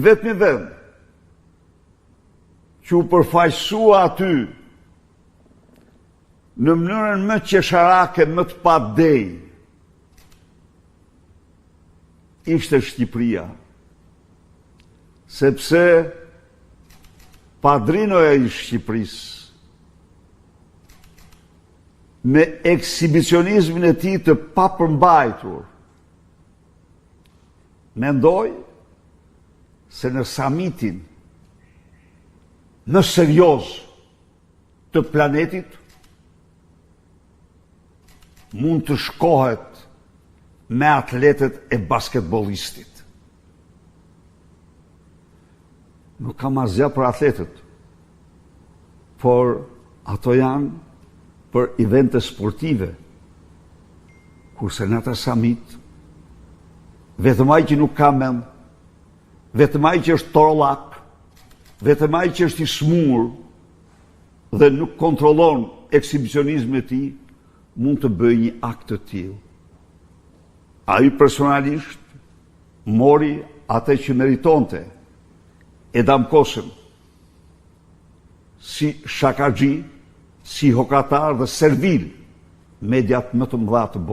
Vetmi vend që u përfaqësua aty në mënyrën më qesharake, më të padejë, ishte Shqipëria. Sepse padrinoja i Shqipërisë me eksibicionizmin e tij të papërmbajtur, Mendoi se në samitin më serioz të planetit mund të shkohet me atletet e basketbollistit. Nuk kam asgjë për atletët, por ato janë për evente sportive, kurse në atë samit, vetëm ai që nuk ka mend, vetëm ai që është torollak, vetëm ai që është i smur dhe nuk kontrollon eksibicionizmin e tij, mund të bëjë një akt të tillë. Ai personalisht mori atë që meritonte, e damkosën si shakaxhi, si hokatar dhe servil mediat më të mëdha të botës.